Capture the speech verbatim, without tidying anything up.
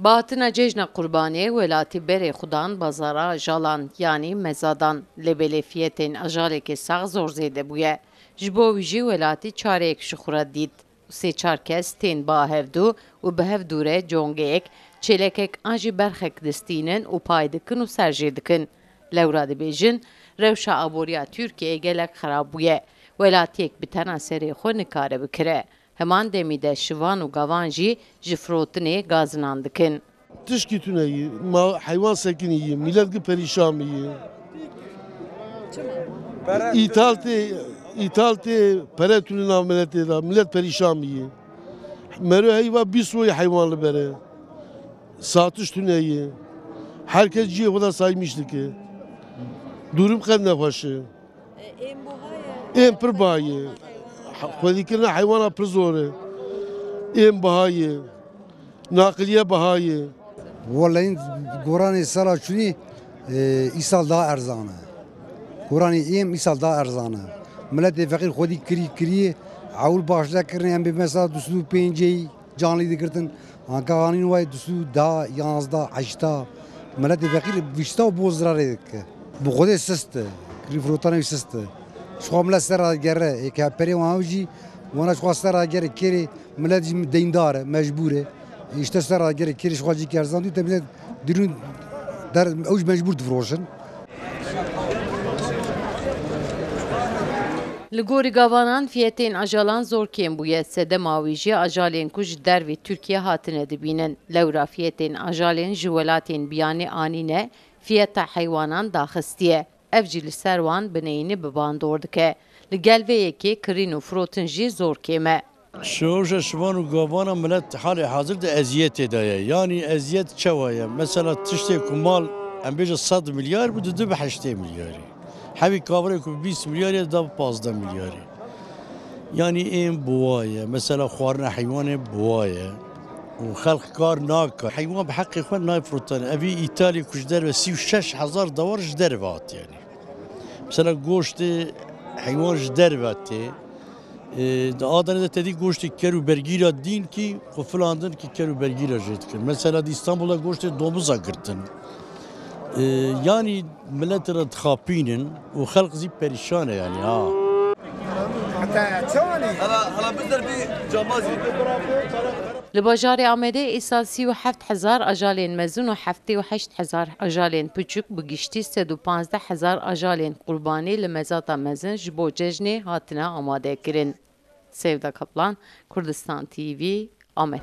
Bi hatina cejna Qurbanê, welatî berê xwe dan bazara ajalan, yanî mezadan. Lê belê fiyetên ajalekê sax zor zêde bûye. Ji bo wî jî welatî çareyek ji xwe re dît. Sê çar kes tên ba hevdû û bi hevdû re congeyek, çêlekek an jî berxek distînin û pay dikin û ser jê dikin. Lewra dibêjin, rewşa aboriya Tirkiyeyê gelek xerab bûye. Welatiyek bi tena serê xwe nikare bikire. Heman demî de şivan û gavan jî ji firotinê gazinan dikin. Tişkî tune yî, ma heywan sekinî yî, milet gi perîşan bî yî. Îtal tê, îtal tê, pere tune nav miletê de, milet perîşan bî yî. Mero heyva bîst royê heywan li bere. Satiş tune yî. Herkes cihê xwe de saymiş dike. Durum qet nexweş e. Êm pir biha ye. Xwedîkirina heywana pir zor e. Êm biha ye. Naqiliye biha ye. Welayin goranê sala çûnî, e, îsal daha erzan e. Goranê êm îsal daha erzan e. Miletê feqîr xwedî kirî kirî, ewil baş nekirine, em bê mesela du sed û pêncî canlî digirtin. Anka anîn way du sed û deh, yanzdeh, heşta. Miletê feqîr vîsta û bo zirarê dike. Bi xwedê sist e. Kirî firotanê wî sist e. Ji xwe milet ser ra gere. Ê ke perê wan jî, wana ji xwe ser ra gere kêrê, milet jî deyndar e, mecbûr e. Îşte ser ra gere kêrê ji xwe cî kerzan dû, te milet dirûn der, ew jî mecbûr difiroşin. Li gorî gavanan fiyetên ajalan zor kêm bûye. Sedema wî jî ajalên ku ji dervê Tirkiye hatine dibînin. Lewra fiyetên ajalên ji welatên biyanê anîne, fiyeta heywanan daxistiye. Ev jî li ser wan bineyînî bi bandor dike. Li gel vê yekê kirîn û firotin jî zor kêm e. Şoja şivan û gavana milet halê hazir de eziyetê de ye. Yanî eziyet çawa ye? Mesela tiştê ku mal, em bêje sed milyar bû, didu bi heştê milyarî. Hevî kavirê ku bîst milyarî ye, da bi pazdeh milyarî. Yanî êm bi wa ye. Mesela xwarina heywanê bi wa ye. Û xelq kar nake. Heywan bi heqê xwe nayê firotin. Evî Îtalya ku ji derve sî û şeş hezar dewar ji derve hat yanî. Mesela goştê heywan ji derve tê. E, di Adanê de tedî goştê ker û bergîra dîn kî, xwe filandin kî ker û bergîra jê dikin. Mesela di Îstanbul'da goştê domuza girtin. E, yanî miletê re dixapînin û xelq zî perîşan e yanî ha. Li bajarê Amedê îsal sî û heft hezar ajalên mezin û heftê û heşt hezar ajalên piçûk, bi giştî sed û panzdeh hezar ajalên qurbanî li mezata mezin ji bo cejnê hatine amadekirin. Sevda Kaplan, Kurdistan T V, Amed.